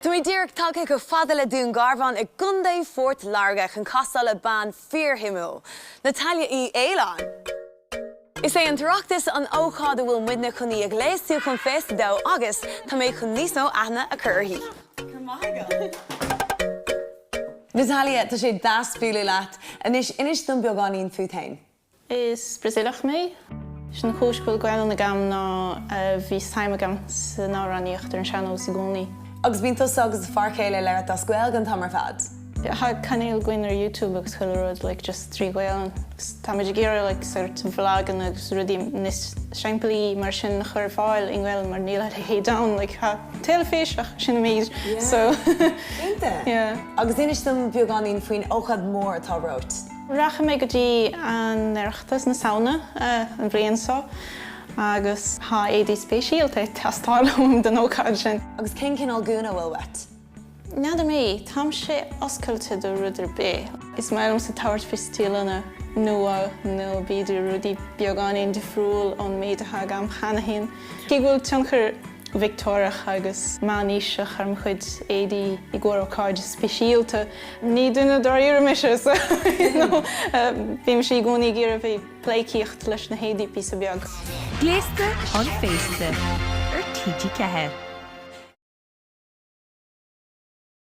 Tá mé díreach tagtha chomh fada le Dún Garbhán i gContae Phort Láirge chun castáil le bean fíorshuimiúil, Natalia Uí Fhaoláin. Is é an tOireachtas an ócáid a bhfuil muidne chun í a ghléasú chun féasta dó agus tá mé chun níos mó aithne a chur uirthi. Go raibh maith agat. Natalia, tá sé deas bualadh leat. Anois, inis dom beagáinín fút fhéin. Is Brasaíleach mé. Sin an chúis go bhfuil Gaelainn agam ná bhí suim agam san amhránaíocht ar an sean-nós i gcónaí. Agus bíonn tusa agus do fear céile ag labhairt as Gaeilge an t-am ar fad? Tá cainéal againn ar YouTube agus chuile rud like just trí Ghaelainn agus táimid ag iarraidh like sort vloganna agus rudaí níos simplí mar sin a chur ar fáil i nGaelainn mar níl a leithéid ann like tá teilifís ach sin an méid so Cinnte! yeah. Agus inis dom beagáinín faoin ócáid mhór atá romhat. Rachaidh mé go dtí an Oireachtas na Samhna an bhliain seo agus tá éadaí speisialta ag teastáil uaim don ócáid sin. Agus cén cineál gúna a bhfuil uait? N'fheadar mé, táimse oscailte do rud ar bith. Is maith liomsa tabhairt faoi stíleanna nua nó b'fhéidir rudaí beagáinín difriúil ón méid atá agam cheana féin. Cé go bhfuil tionchar Victeoiriach agus meánaoiseach ar mo chuid éadaí i gcomhair ócáide speisialta. Ní duine dáiríre mise so you know bímse i gcónaí ag iarraidh bheith ag pleidhcíocht leis na héadaí píosa beag. Gléasta chun Féasta ar TG4.